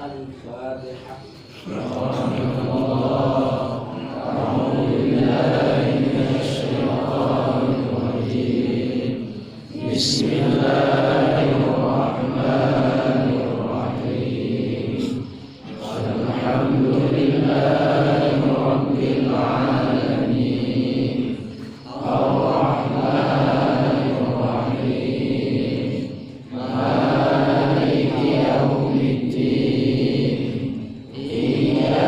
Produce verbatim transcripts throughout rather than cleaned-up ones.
الفاتحة. أعوذ بالله من الشيطان الرجيم. بسم الله الرحمن الرحيم. الحمد لله رب العالمين. الرحمن الرحيم. مالك يوم الدين. إياك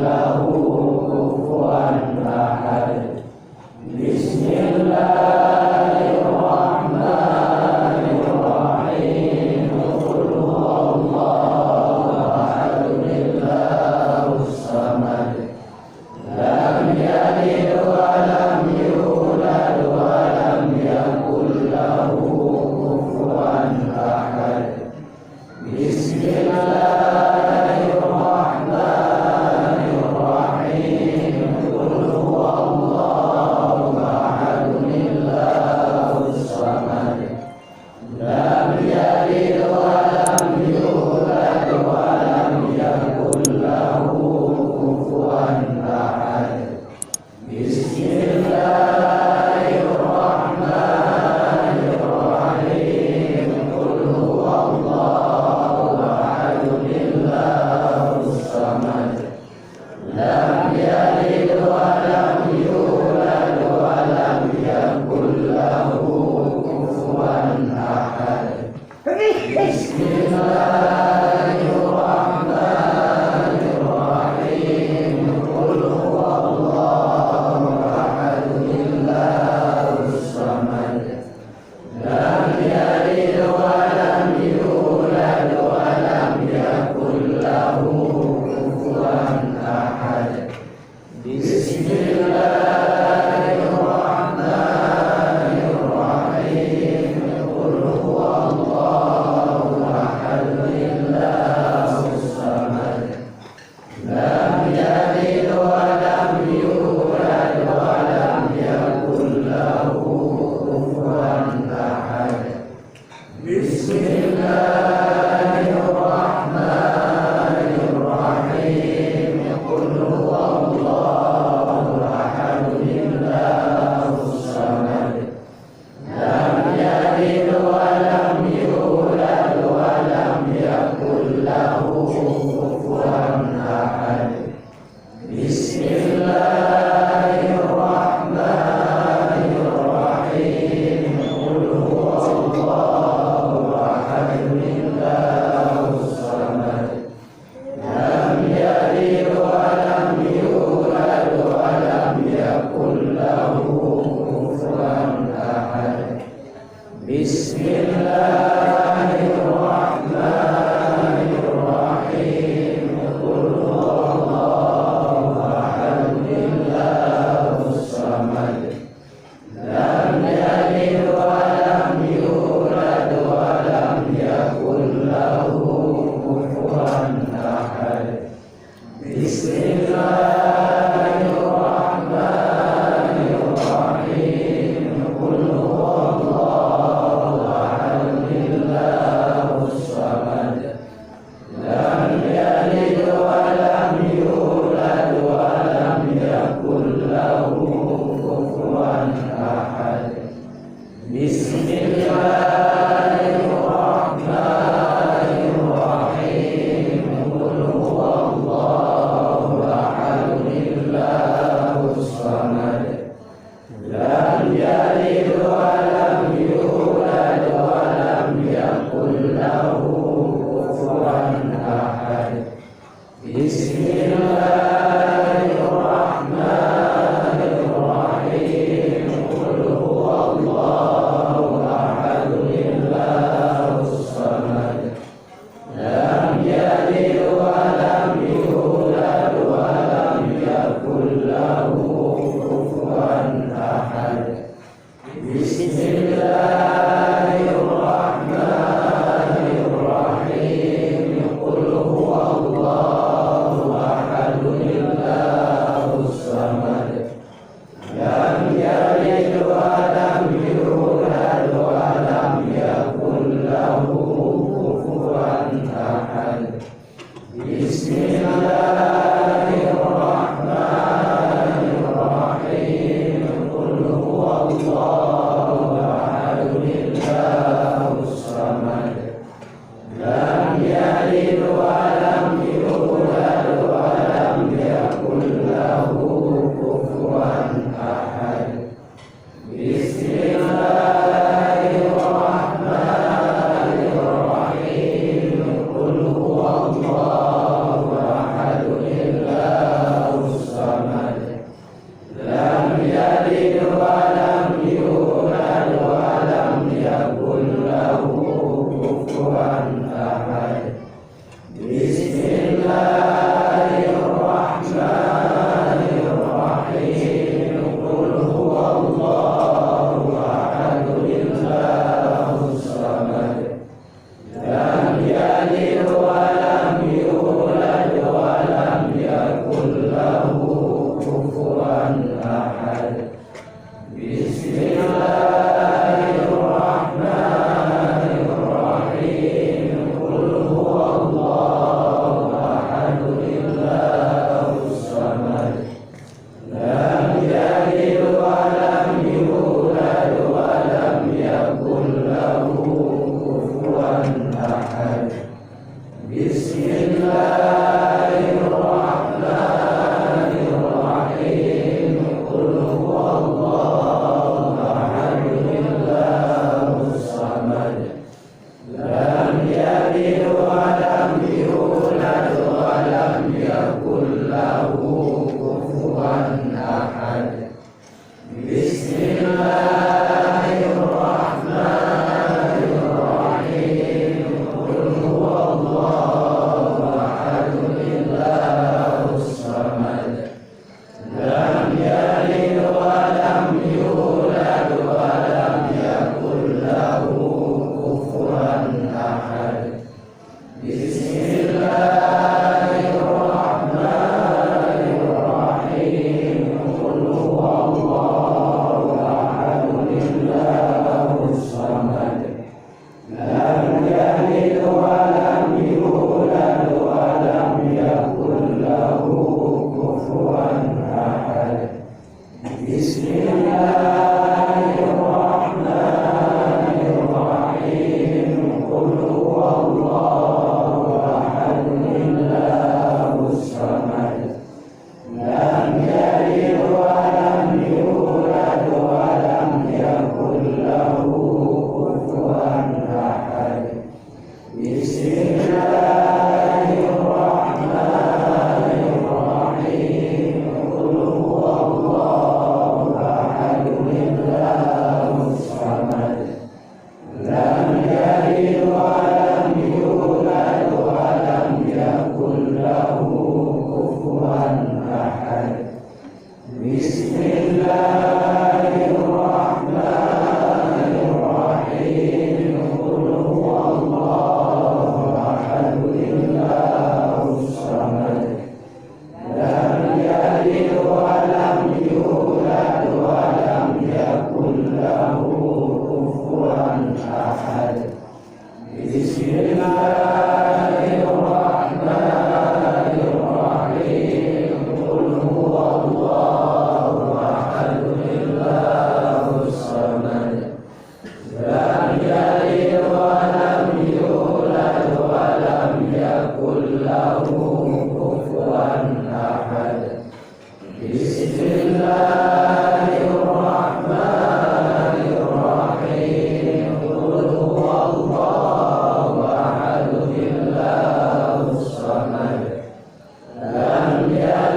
له كفوا أحد. بسم الله الرحمن الرحيم. قل هو الله أحد، الله الصمد. لم يلد ولم يولد ولم يكن له كفوا أحد. بسم الله الرحمن الرحيم. قل هو الله أحد، الله الصمد. لم يلد ولم يولد ولم يكن له كفوا أحد. بسم الله الرحمن الرحيم. قل هو الله أحد، الله الصمد. لم يلد ولم يولد ولم يكن له كفوا أحد. بسم الله الرحمن الرحيم. قل هو الله أحد، الله الصمد. لم يلد ولم يولد ولم يكن له كفوا أحد.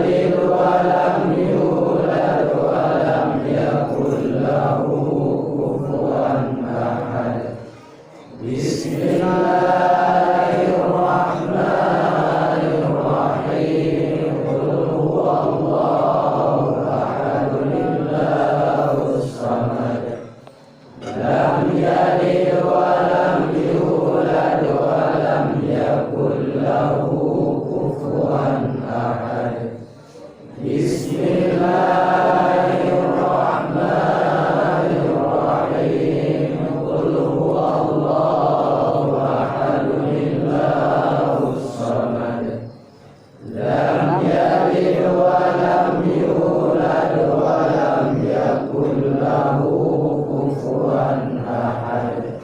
yalid wa lam yulad wa lam yakul lahu kufuwan ahad. Bismillahirrahmanirrahim. Qul huwallahu ahad. Allahus samad. Lam yalid wa lam yulad wa lam yakul lahu kufuwan ahad. Bismillahirrahmanirrahim. Qul huwallahu ahad. Allahus samad. Lam yalid wa lam yulad wa lam yakul lahu kufuwan ahad.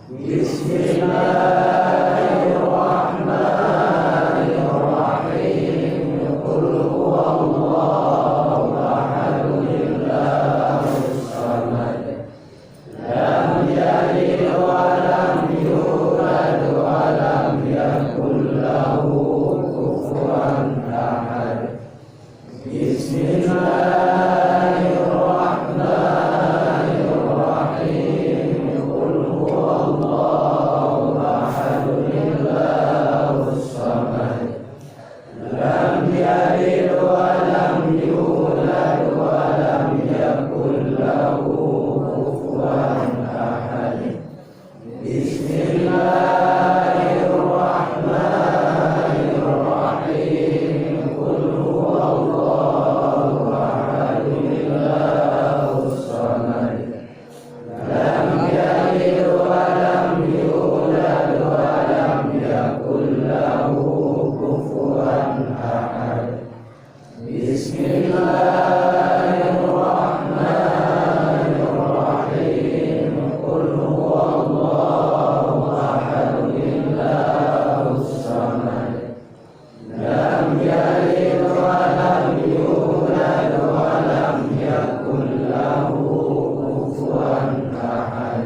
Bismillahirrahmanirrahim. Qul huwallahu ahad. Allahus samad. Lam yalid wa lam yulad wa lam yakul lahu kufuwan ahad. Bismillahirrahmanirrahim. Qul huwallahu ahad. Allahus samad. Lam yalid wa lam yulad wa lam yakul lahu kufuwan ahad. Bismillahirrahmanirrahim. Qul huwallahu ahad. Allahus samad. Lam yalid wa lam yulad wa lam yakul lahu kufuwan ahad. Bismillahirrahmanirrahim. Qul huwallahu ahad. Allahus samad. Lam yalid wa lam yulad wa lam yakul lahu kufuwan ahad.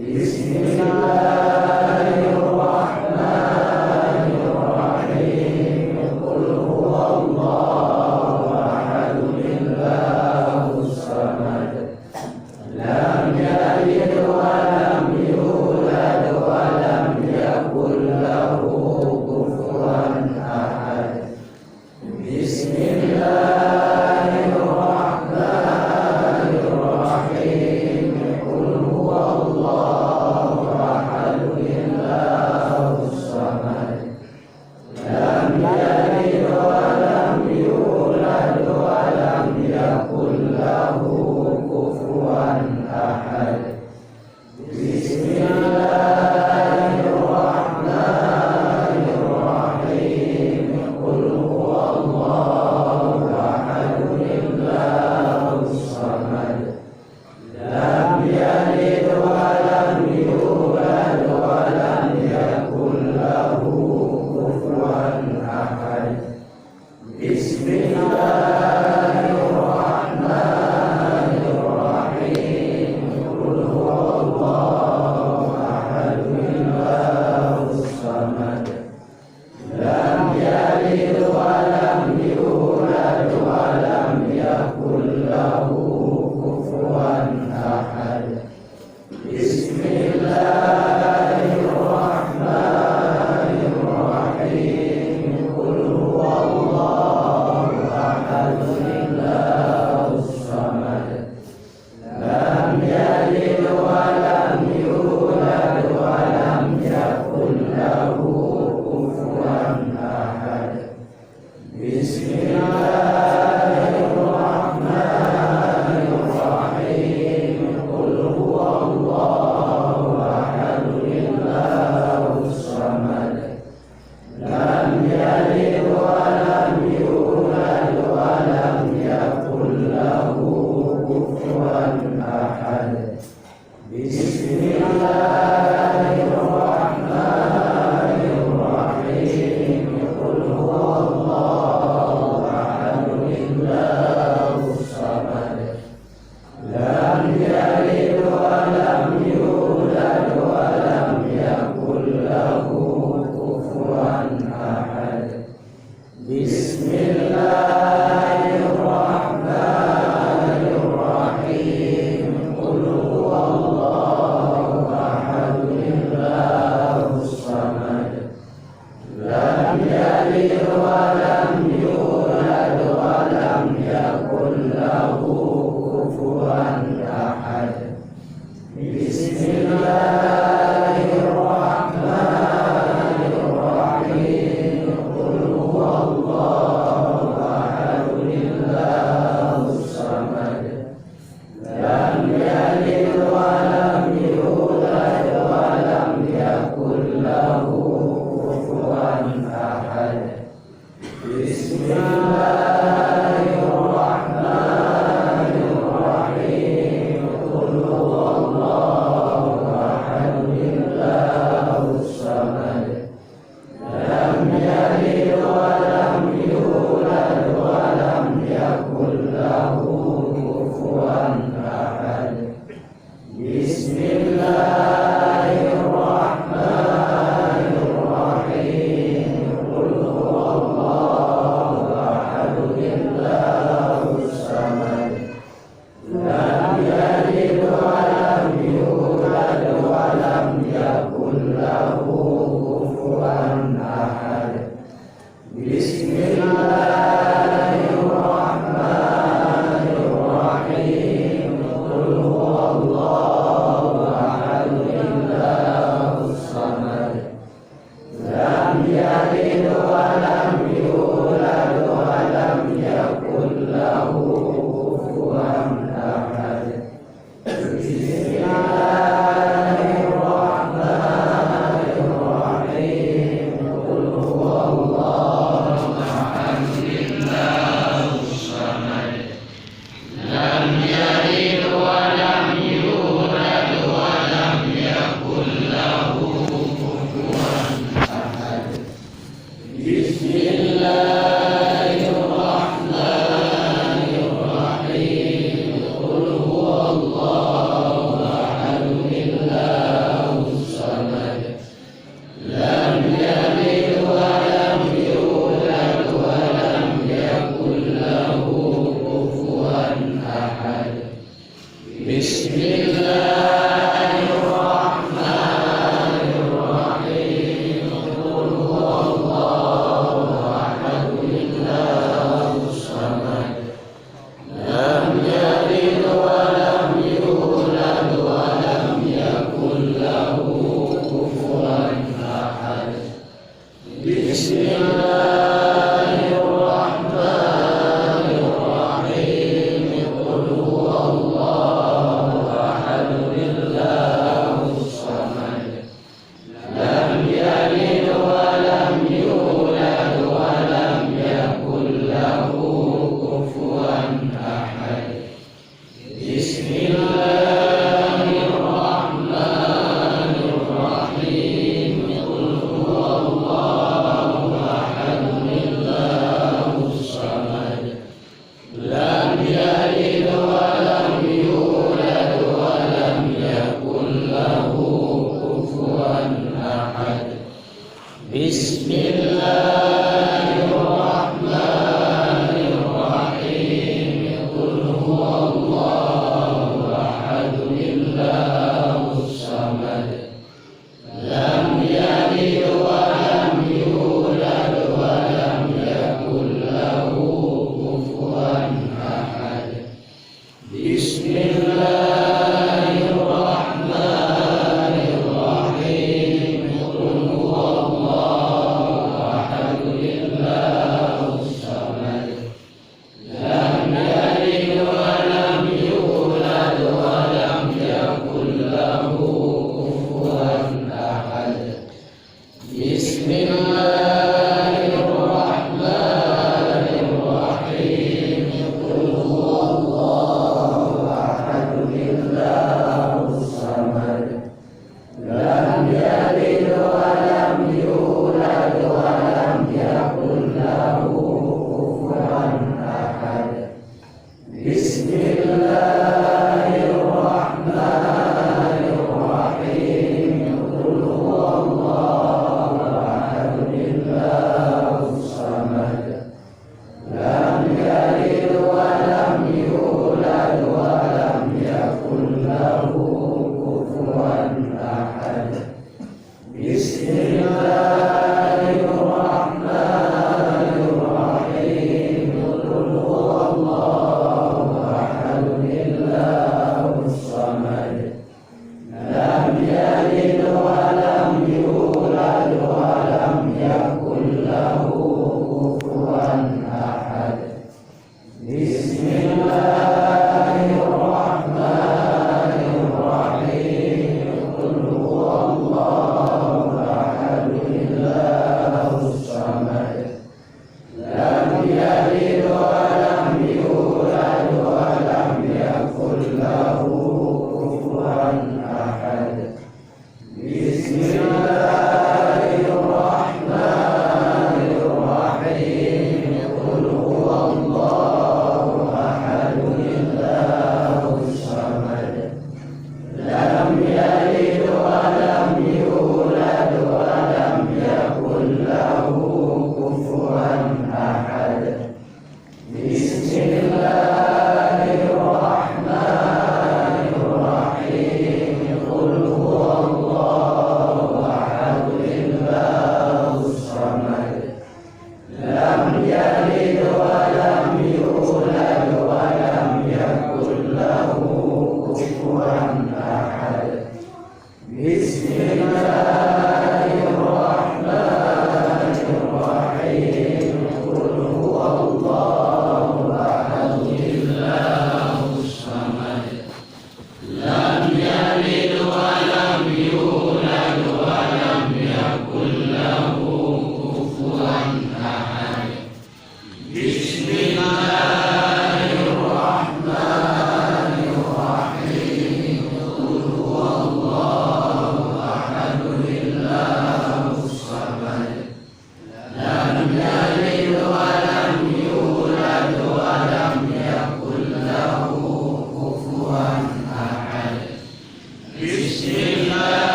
Bismillahirrahmanirrahim. Qul huwallahu ahad. Allahus samad. Lam yalid wa lam yulad wa lam yakul lahu kufuwan ahad. Bismillahirrahmanirrahim. Qul huwallahu ahad. Allahus samad. Lam yalid wa lam yulad wa lam yakul lahu kufuwan ahad. Bismillahirrahmanirrahim. Qul huwallahu ahad. Allahus samad. Lam yalid wa lam yulad wa lam yakul lahu kufuwan ahad. Bismillahirrahmanirrahim. Qul huwallahu ahad. Allahus samad. Lam yalid wa lam yulad wa lam yakul lahu kufuwan ahad. Bismillahirrahmanirrahim. Qul huwallahu ahad. Bismillahirrahmanirrahim. Qul huwallahu ahad, Allahus samad. Lam yalid wa lam yulad wa lam yakul lahu kufuwan ahad. Bismillahirrahmanirrahim. Qul huwallahu ahad, Allahus samad. Lam yalid wa lam yulad wa lam yakul lahu kufuwan ahad. Bismillahirrahmanirrahim. Qul huwallahu ahad, Allahus samad. Lam yalid wa lam yulad wa lam yakul lahu kufuwan ahad. Bismillahirrahmanirrahim. Qul huwallahu ahad, Allahus samad. Lam yalid wa lam yulad wa lam yakul lahu kufuwan ahad. Bismillahirrahmanirrahim. Qul huwallahu ahad, Allahus samad. Lam yalid wa lam yulad wa lam yakul lahu kufuwan ahad. Bismillahirrahmanirrahim. Qul huwallahu ahad, Allahus samad. Lam yalid wa lam yulad wa lam yakul lahu kufuwan ahad. Bismillahirrahmanirrahim. Qul huwallahu ahad, Allahus samad. Lam yalid wa lam yulad wa lam yakul lahu kufuwan ahad. Bismillahirrahmanirrahim.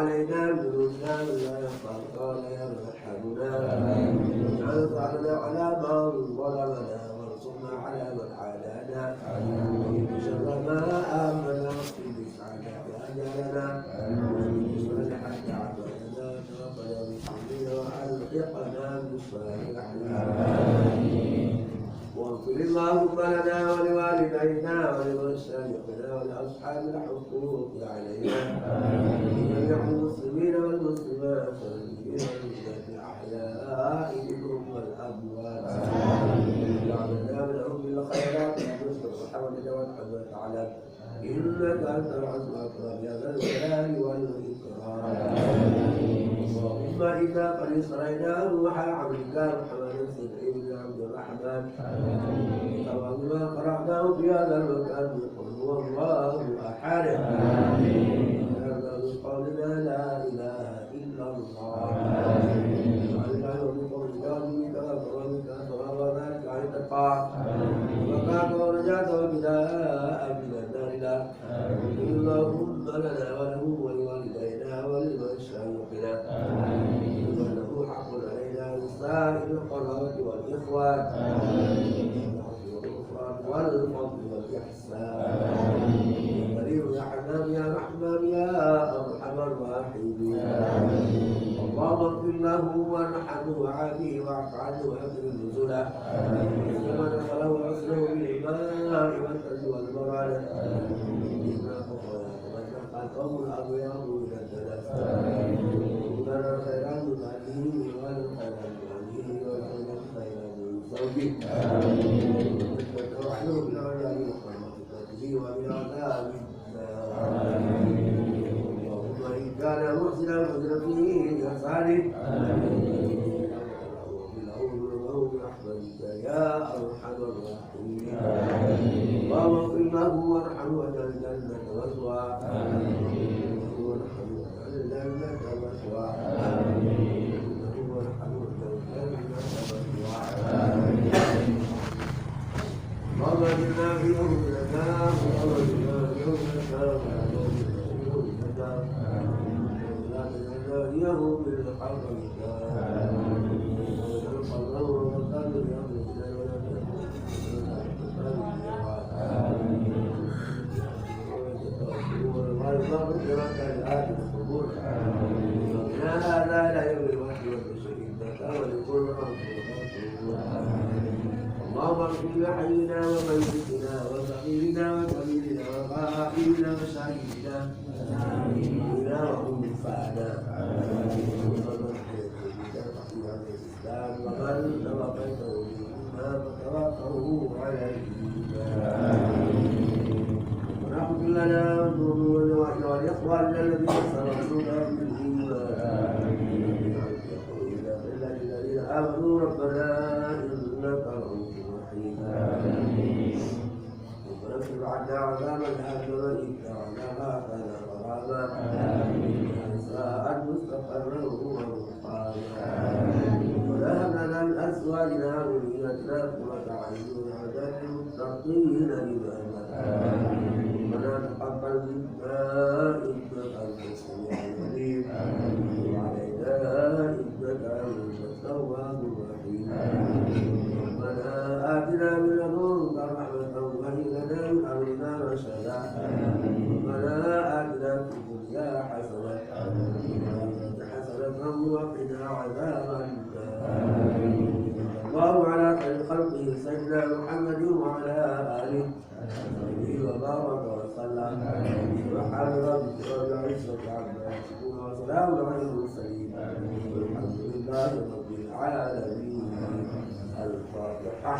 علينا بذنوبنا من لا يخافك ولا يرحمنا. واجعل ثأرنا على من ظلمنا وانصرنا على من عادانا. واكفنا شر ما أهمنا واقض بالسعادة آجالنا. واصلح أعمالنا وتوفنا مسلمين وألحقنا بالصالحين. واغفر اللهم لنا ولوالدينا ولمشايخنا ولأصحاب الحقوق علينا. ولجميع المسلمين والمسلمات والمؤمنين والمؤمنات الأحياء منهم والأموات. واجعلنا منهم بالخيرات والرزق والحمد والعافية تعالى. إنك أنت العزيز الأكرم يا ذا الجلال والإكرام. اللهم إنا قد استرينا روح عبدك محمد صدقي بن عبد الرحمن بثواب ما قرأناه في هذا المكان من قل هو الله أحد. وجعلنا من قولنا لا إله إلا الله. وجعلنا من قولنا لا إله إلا الله. وكان ورجعت وبداء من النار لا. اللهم لنا وله ولوالدينا ولمشايخنا. وله حق علينا ولسائر القرابة والإخوان. بالمغفرة والغفران والفضل والإحسان. يا كريم يا حنان يا رحمن يا أرحم الراحمين. اللهم اغفر له وارحمه وعافه واعف عنه وأكرم نزله. كما دخله عسره بالماء والثلج والبرد. إنا خطايا تمنى القوم الأبيض من الدنس. ربنا خيرا من أهله ومن خيرا من أهله ومن خيرا من زوجه. وأحيوه بالعدل ومن عذاب النار. اللهم إن كان محسنا فزد في إحسانه. برحمتك يا أرحم الراحمين. اللهم اغفر له وارحمه واجعل الجنة مثواه. اللهم ارحمه واجعل الجنة مثواه. اللهم ارحمه واجعل الجنة مثواه. اللهم اجعلنا في عون الناس، اللهم اجعلنا في عون الناس، اللهم اجعلنا في عون الناس. لا تجعلنا في عون الحق. اللهم اغفر لحينا وميتنا وصغيرنا وكبيرنا وغائبنا وشاهدنا وغائبنا وأنثانا. ومن أحييته منا فأحيه على الإسلام ومن توفيته منا فتوفه على الإيمان. ربنا اغفر لنا ولوالدينا ولإخواننا الذين سبقونا بالإيمان. ولا تجعل في قلوبنا غلا للذين آمنوا ربنا إنك رؤوف رحيم. ربنا اصرف عنا عذاب جهنم إن عذابها كان غراما. إنها ساءت مستقرا ومقاما. ربنا هب لنا من أزواجنا وذرياتنا قرة أعين واجعلنا للمتقين إماما. ربنا تقبل منا إنك أنت السميع العليم. وتب علينا إنك أنت التواب الرحيم. ربنا آتنا من لدنك رحمة وهيئ لنا من أمرنا رشدا. ربنا آتنا في الدنيا حسنة وفي الآخرة حسنة وقنا عذاب النار. صلى الله على خير خلقه سيدنا محمد وعلى آله وصحبه وبارك وسلم. سبحان ربك رب العزة عما يصفون وسلام على المرسلين والحمد لله رب العالمين. الفاتحة.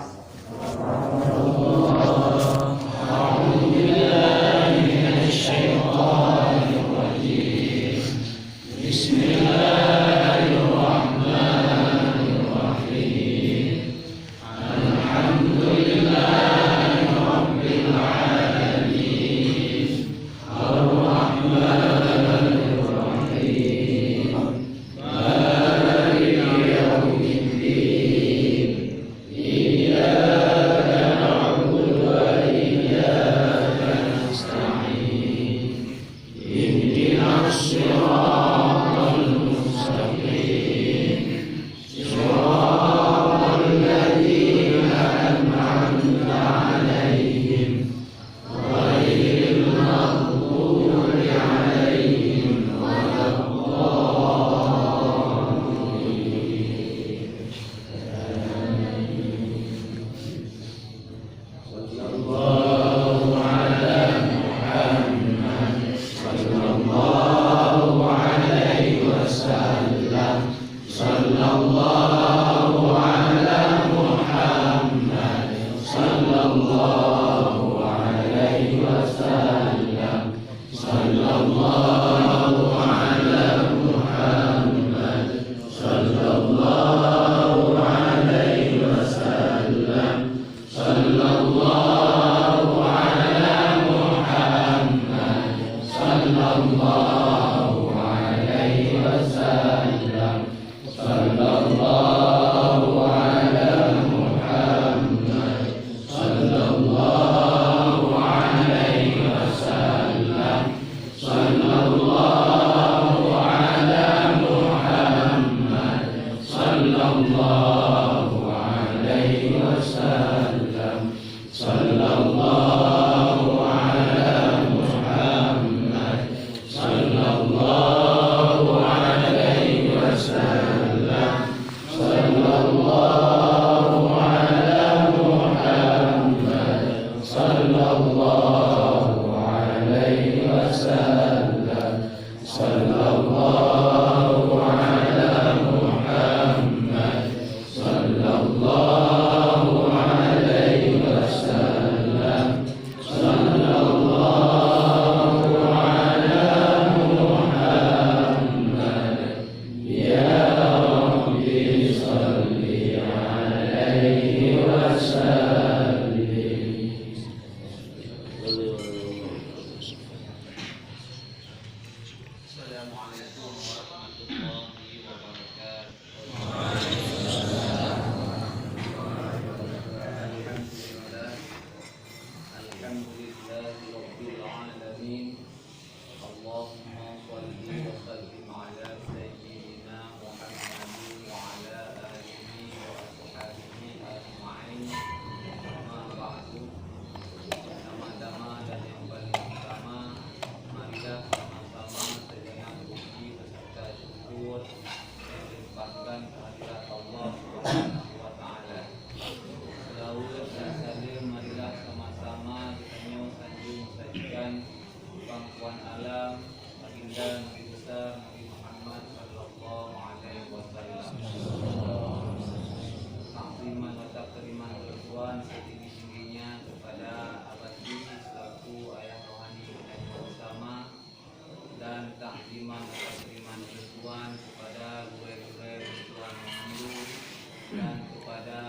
dan kepada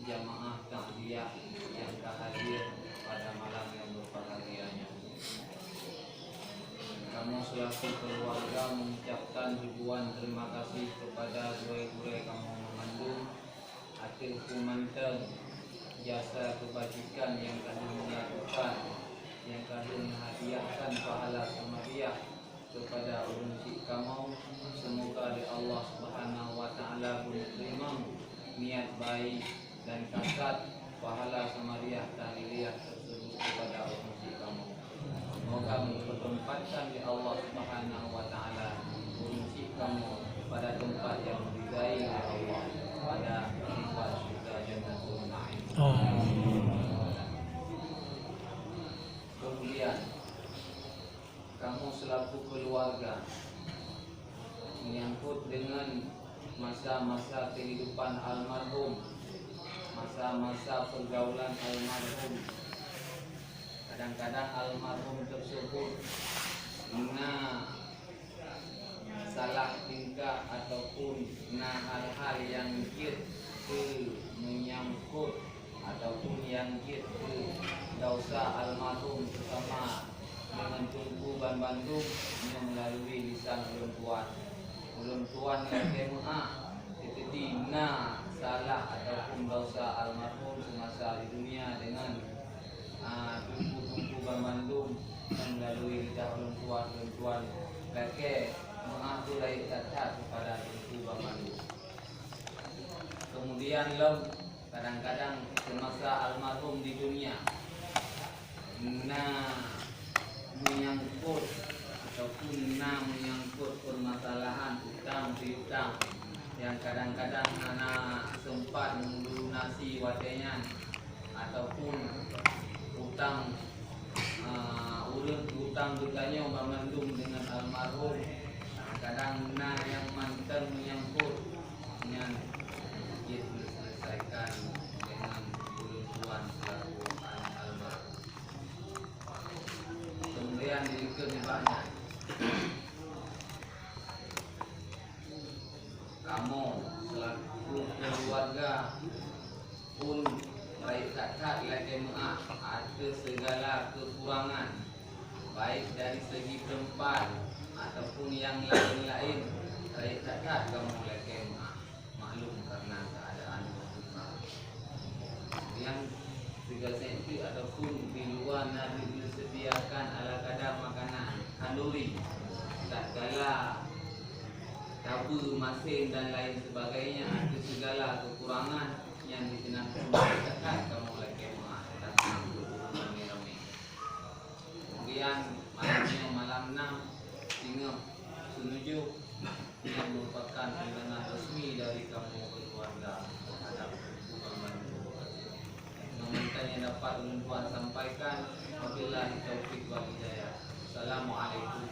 jamaah takziah yang ka hadir pada malam yang berbahagia nyoe. Kamoe selaku keluarga mengucapkan ribuan terima kasih kepada gurée-gurée kamoe meumandum ateueh peue mantong jasa kebajikan nyang ka lheueh lakukan, nyang ka lheueh hadiahkan pahala samariah kepada ureuëng syiek kamoe. Seumoga lé Allah Subhanahu wa Taala geuteurimong niat baik dan kasat pahala samariah tahliah tersebut kepada ureuëng syiek kamoe. Semoga meupeutempatkan lé Allah Subhanahu wa Taala ureuëng syiek kamoe pada tempat yang diridai lé Allah, pada tempat syurga Jannatul Naim. Amin. Kemudian, kamoe selaku keluarga, menyangkut dengan masa-masa kehidupan almarhum, masa-masa pergaulan almarhum, kadang-kadang almarhum tersebut na salah tingkah ataupun na hal-hal nyang jeuet keu menyangkut ataupun nyang jeuet keu desya almarhum, teutama deungon teungku banmandum, nyoe meulalui lisan ulôn tuan. Ulôn tuan lakée meuáh, teukeudi na salah ataupun desya almarhum seumasa di dunia deungon, a, teungku-teungku banmandum, nyoe meulalui lidah ulôn tuan, ulôn tuan lakée meuáh beurayeuk that-that keupada teungku banmandum. Kemudian lom, kadang-kadang seumasa almarhum di dunia, na meunyangkot ataupun na meunyangkot permasalahan utang piutang nyang kadang-kadang hana sempat meulunasi watée nyan, ataupun utang, a, ureuëng utang geutanyoe banmandum deungon almarhum, kadang-kadang na nyang mantong meunyangkot, nyan jeuet meuseuleusaikan deungon ulôn tuan selaku aneuk almarhum. Kemudian dilikot nibak nyan, kamoe selaku keluarga pun rayeuk that-that lakée meuáh ateueh segala kekurangan, baik dari segi tempat ataupun nyang laén-laén, rayeuk that-that kamoe lakée meuáh. Maklum karena keadaan berduka. Nyang sigaséng teuk ataupun di luwa na geuseudiakan ala kadar makanan, khanduri, tatkala tabeue masén dan lain sebagainya, ateueh segala kekurangan nyang diseunan pun zakat kamoe lakée meuáh datang keu ureuëng ramé-ramé. Kemudian malam nyoe malam enam singoh seunujoh, nyang merupakan undangan resmi dari kamoe keluarga terhadap hubungan bantu. Nyoe mantong nyang dapat ulôn tuan sampaikan. Wabillahi taufiq wal hidayah. Assalamualaikum